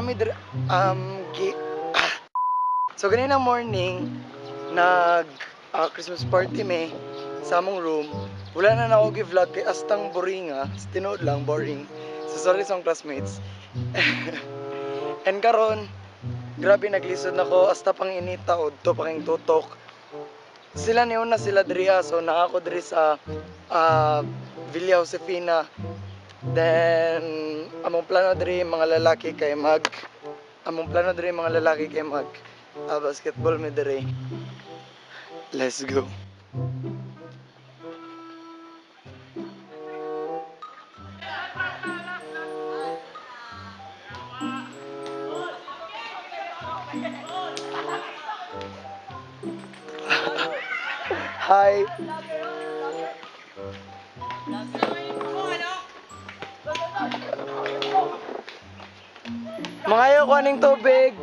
Nami diri gi So ganina morning nag Christmas party me sa among room. Wala na nako gi-vlog kay astang boring. Tinuod lang boring. So sorry sa akong classmates. And karon grabe naglisod nako hasta pang inita udto pa king tutok. Sila ni una sila diri so naa ko diri sa Villa Josefina. Then among plano diri mga lalaki kay mag basketball mi diri. Let's go. Hi. Mangayo ko aning tubig.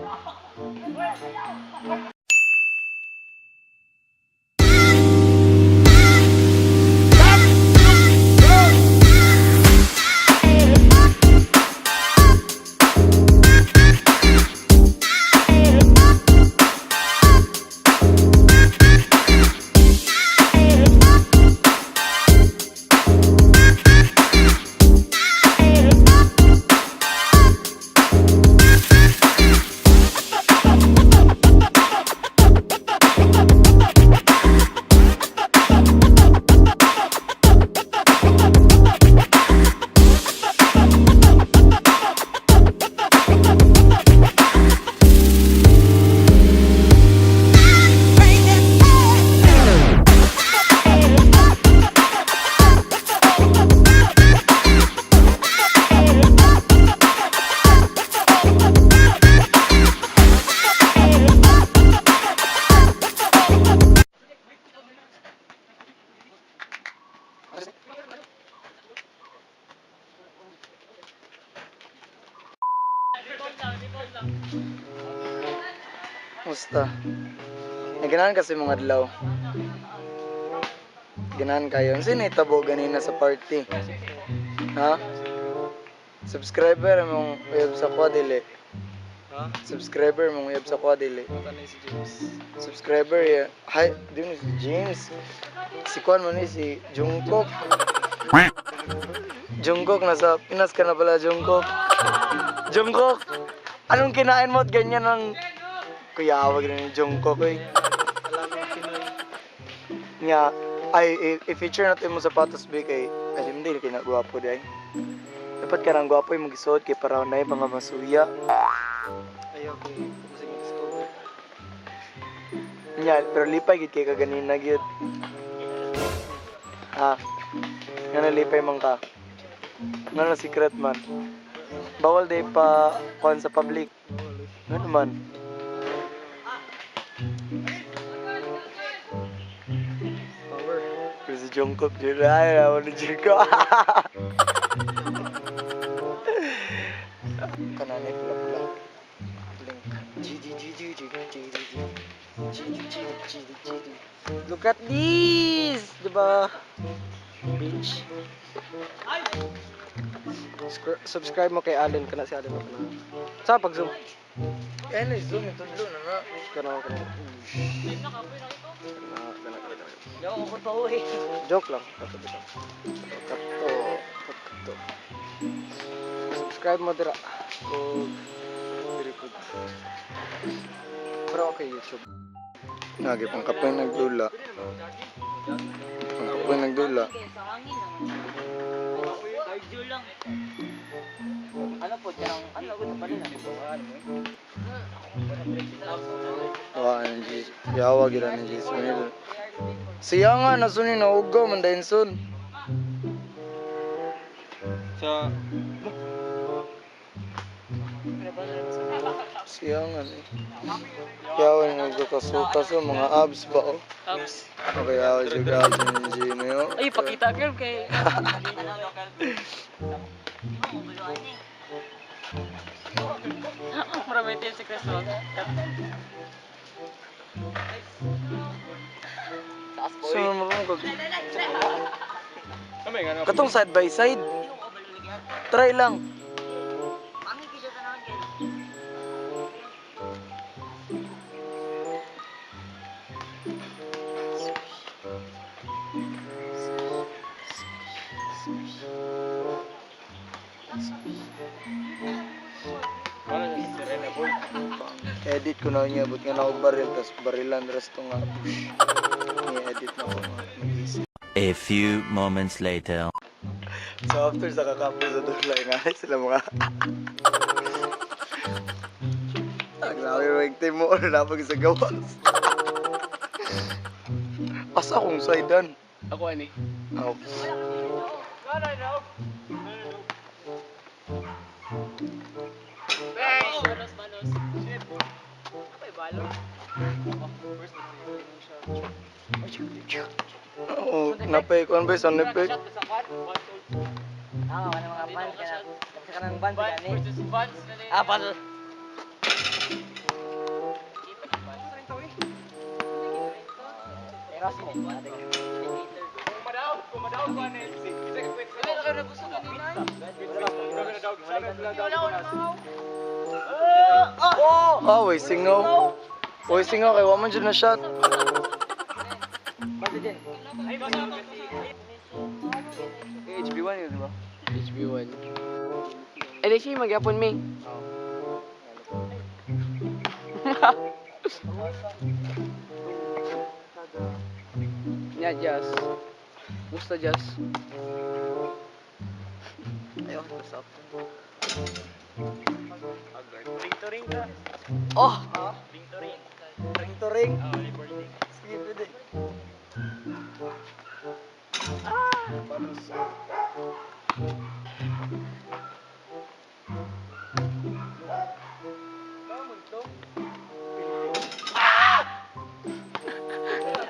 Musta? Naganahan kasi mga adlaw. Ganahan kayo. Sino itabo ganina sa party? Ha? Subscriber mong uyab sa kwa dili. Ha? Subscriber mong uyab sa kwa dili. Matanay si James. Subscriber ya. Hi, di mo si James. Si Kwan mo ni si Jungkook. Jungkook nasa Pinas ka na pala, Jungkook. Jungkook. Anong kinain mo at ganyan ang kuya awag na ni Jungkook eh. Nga, ay, i-feature natin mo sapatos be kay ay hindi kay nagwapo di ay. Dapat ka nang gwapo yung magisuot kay para na yung mga masuya. Ayaw kay kasi mag-discover. Nya, pero lipay gid kay kaganina gyud. Ha. Nga na lipay man ka. Nga na secret man. Bawal day pa kuan sa public. Nga naman. Power. Pero si Jungkook yun. Ay, ako ni Jungkook. Kananay pula-pula. Link. G, G, G, G, G, G, G, G. G, G, G, G, G. Look at this! Diba? Bitch. Subscribe mo kay Allen. Kana si Allen mo kana. Sa pag-zoom? Ay, na zoom. Ito na nga. Kana kana. Kana kana kana. Joke lang. Kato bitaw. Kato. Kato. Subscribe mo dira. Og diri pud. Pero okay YouTube. Lagi pang kapoy nagdula. Pang kapoy nagdula. Ano po, ano gusto pa rin Wa ni Jesus. Yawa gira ni Jesus. Siya nga nasun ni naugaw man dayon sun. Sa Siya nga ni. Yawa ni nagkakasuka so mga abs ba oh. Abs. Okay, yawa siya abs ni Gino. Ay, pakita girl kay Marami tayo si Chris Rock. So, mo kag Katong side by side. Try lang. I-edit ko na niya, but nga na ako baril, tas barilan resto nga. Push. I-edit na ako nga. Mag-isip. A few moments later. So after sa kakapo sa dulay nga sila mga Ah, grabe yung team mo na pag sa gawas. Asa akong side? Ako ani. Oh. Manos, manos. Shit. Ay, balo. Oo, napay ko ba sound effect? Ah, wala mga band ka na. Kasi ka ng band gani. Versus Vans na Ah, pal. Pero sino? Ah, way singaw. Way singaw kay wa man jud na shot. HB1 yun, di ba? HB1. Eh, di siya magyapon mi. Nya, Jas. Musta, Jas? Ayaw, what's up? Oh! Ring to ring. Sige, pwede. Ah! Panos.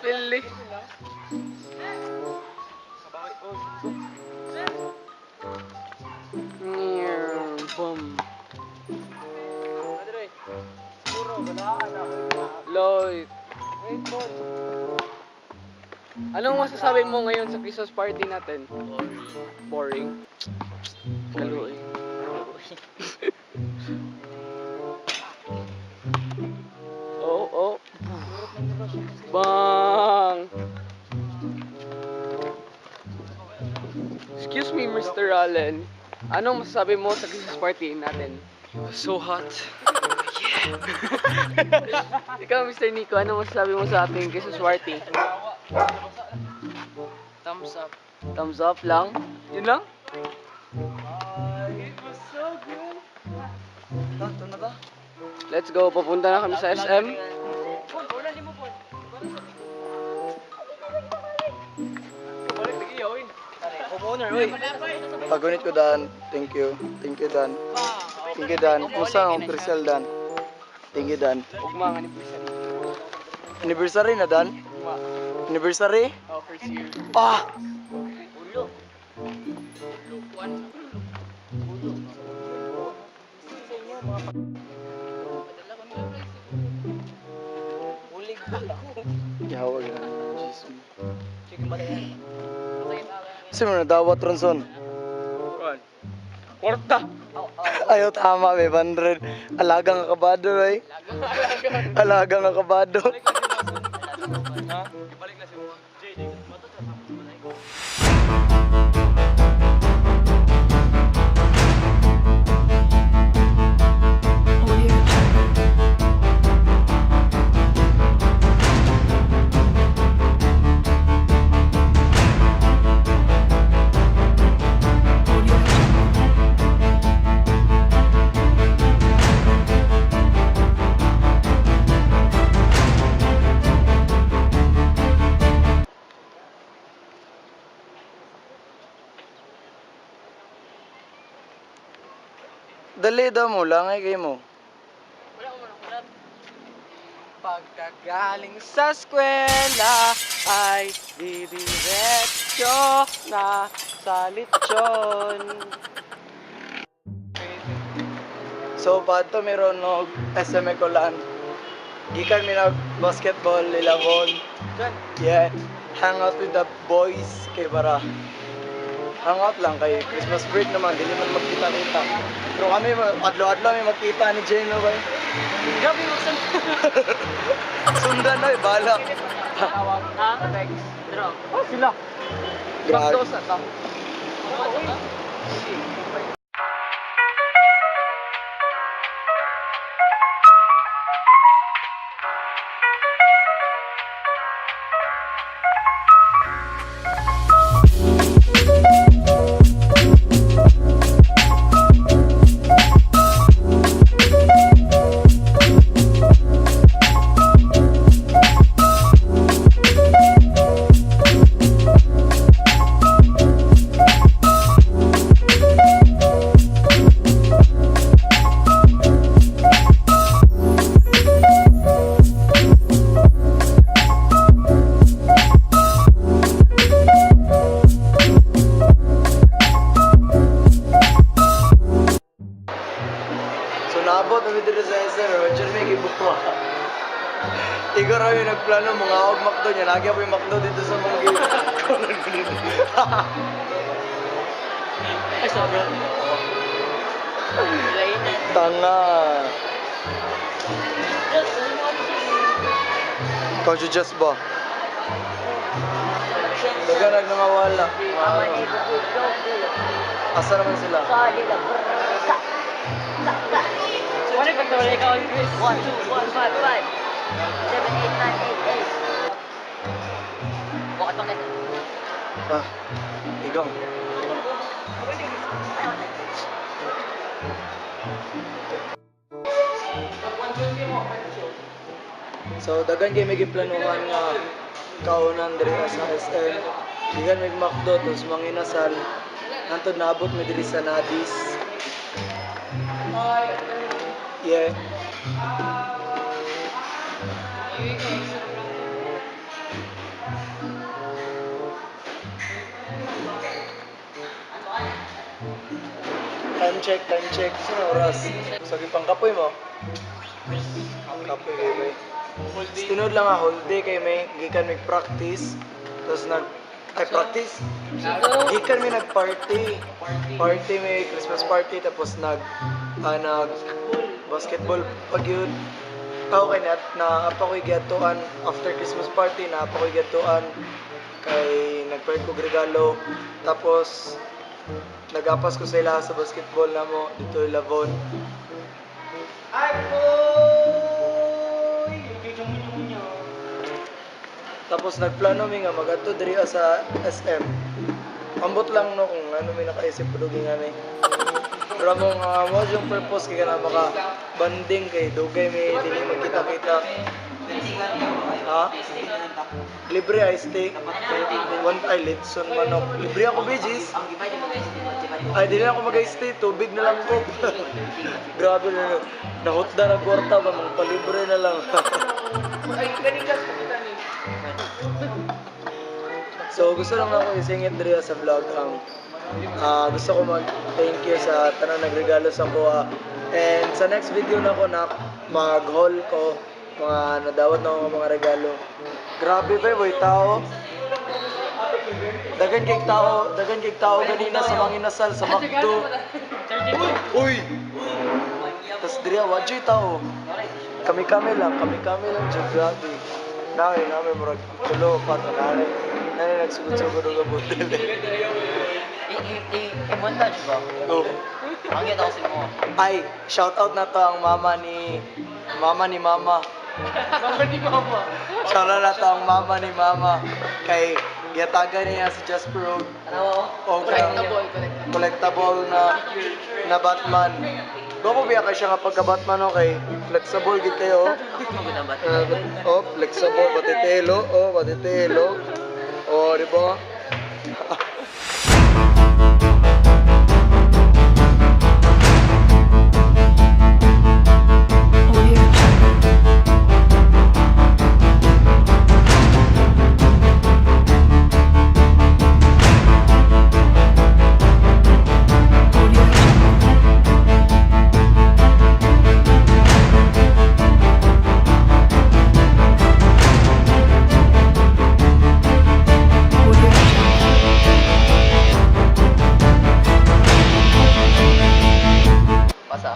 Pili. Boom. Lloyd. Anong masasabi mo ngayon sa Christmas party natin? Boring. Boring. Oh, oh. Bang! Excuse me, Mr. Allen. Anong masasabi mo sa Christmas party natin? So hot. Ikaw, Mr. Nico, anong masasabi mo sa ating Christmas party? Thumbs up. Thumbs up lang? Yun lang? Ito na ba? Let's go. Papunta na kami sa SM. Homeowner, uy. Pagunit ko Dan. Thank you. Thank you Dan. Thank you Dan. Kumusta ang Crisel Dan? Thank you Dan. Ugma nga ni Priscilla. Anniversary na Dan? Ugma. Anniversary? Oh, first year. Ah! Ulig ko. Yawag na. Jesus. Chicken ba yan? Kasi mo nadawat Ronson. Kwarta! Ayaw tama, may 100. Alagang akabado ay. Alagang akabado. Audio Jungle. Audio Jungle. Dali daw mo, langay kayo mo. Pagkagaling sa eskwela ay didiretso na sa lechon. So, pato meron og SM Ecoland. Gikan mi nag basketball Lilabon. Yeah. Hang out with the boys kay para hangout lang kay Christmas break naman dili man magkita-kita. Pero kami adlaw-adlaw may magkita ni Jane no ba? Grabe mo sa Sundan oy bala. tawag. Ha? Text. Draw. Oh, sila. Grabe. Bakto sa ta. plano mga og McDo niya, lagi ako yung McDo dito sa mga Ay, sorry. Tanga. Ikaw just ba? Daganag na mawala. Asa naman sila? Wala pag nawala ikaw ang Chris. 1, 2, 1, 5, 5. 7, 8, 9, 8, 8. Bakit bakit? Ah, ikaw. So, dagan kay may giplanuhan nga kaunan diri sa SM. Gikan may McDo tapos manginasal. Nantod naabot mi diri sa Nadis. Yeah. Time check, time check. Sino oras? So, gipangkapoy mo? Kapoy kay may. Tinod lang ah, whole day kay may gikan may practice. Tapos nag ay practice. Gikan may nag-party. Party may Christmas party tapos nag nag basketball pag yun. Ako kay na na apa ko'y giyatuan after Christmas party na apa ko'y giyatuan kay nagpalit ko regalo tapos nagapas ko sa ila sa basketball na mo dito Lavon. Ay, boy! Tapos nagplano mi nga magadto diri sa SM. Ambot lang no kung ano mi nakaisip ko dugi nga ni. Pero mo nga mo yung purpose kay kana maka banding kay dugay mi dili magkita-kita. Ha? Libre ice tea. One ay litson manok. Libre ako bijis. Ay dili na ako mag-ice tea, tubig na lang ko. Grabe na. Nahutda na kwarta ba mga palibre na lang. Ay, ganing gas pupunta ni. So gusto lang ako isingit diri sa vlog ang gusto ko mag thank you sa tanan nagregalo sa kuha. And sa next video na ko na mag-haul ko mga nadawat na ako mga regalo. Grabe ba boy tao. Dagan kay tao, dagan kay tao ganina sa mga inasal sa McDo. Uy! Tas diri wa jud tao. Kami-kami lang jud grabe. Naay nami murag tulo pa to naay. Naay nagsugod-sugod og abot. I-montage ba? Go. Ang yan ako sa mo. Ay, shout out na to ang mama ni mama ni mama. Mama ni mama. Shout out na to ang mama ni mama kay giyatagan niya si Jasper og Ano? og ang Collectible, collectible. collectible na na Batman. Gwapo biya kay siya nga pagka Batman okay. Flexible gid kayo. Ako magandang ba? Oh, flexible patitelo, oh, patitelo. Oh, di ba? Audio Jungle. Audio Jungle. Audio Jungle. Pasa.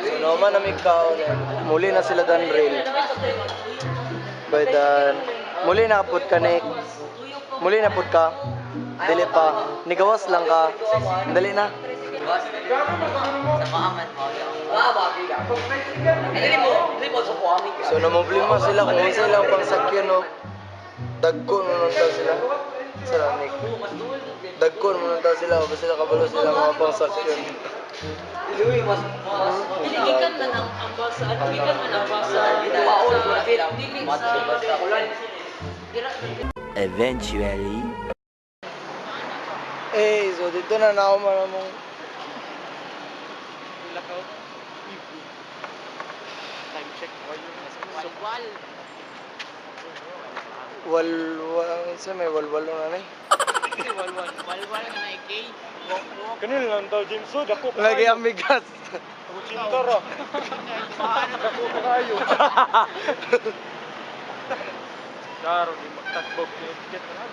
So, naman na may kaon. Muli na sila dan rail. But, muli na pud ka, Nick. Muli na pud ka. Dili pa. Nigawas lang ka. Dali na. Sa maaman mo. Dili mo, dili mo sa kuwami. So, namumblema sila kung unsa ilang pangsakyan, no. Dagko na lang daw sila. Sila, Nick. Dagko na lang daw sila. Ba sila kabalo sila mga pangsakyan. Gikan man ang basa, gikan man ang basa. Dili sa Eventually. Eh, so dito na nauma na mong Lakaw. Walwal. Walwal, sa may walwalo na ni. Kasi walwal. Walwal nga na ikay. Walk, walk. Kanil lang daw James, oh, dako pa Lagi kayo. ang bigas. Cinta ra. Dako pa kayo. Klaro, di magtagbog ni ticket na.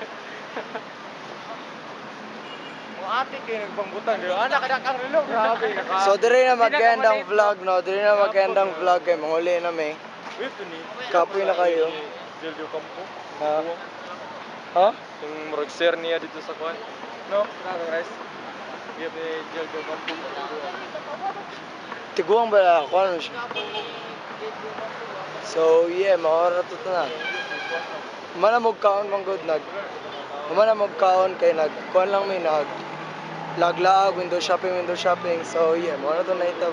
Mga ate kayo nagpangbutan. Anak, anak, ang relo. Grabe. So dire na mag-end ang vlog, no? Dire na mag-end ang vlog kay manguli na may. Wait, ni. Kapoy na kayo. Jelio Campo. Ha? Ha? Yung murag sir niya dito sa kuan. No? Klaro, guys. Give ni Jelio Campo. Tiguang ba ako ano siya? So yeah, maora to na. Mana mo kaon man good nag. Mana mo kaon kay nag kuan lang may nag laglaag window shopping, window shopping. So yeah, maora to na ito.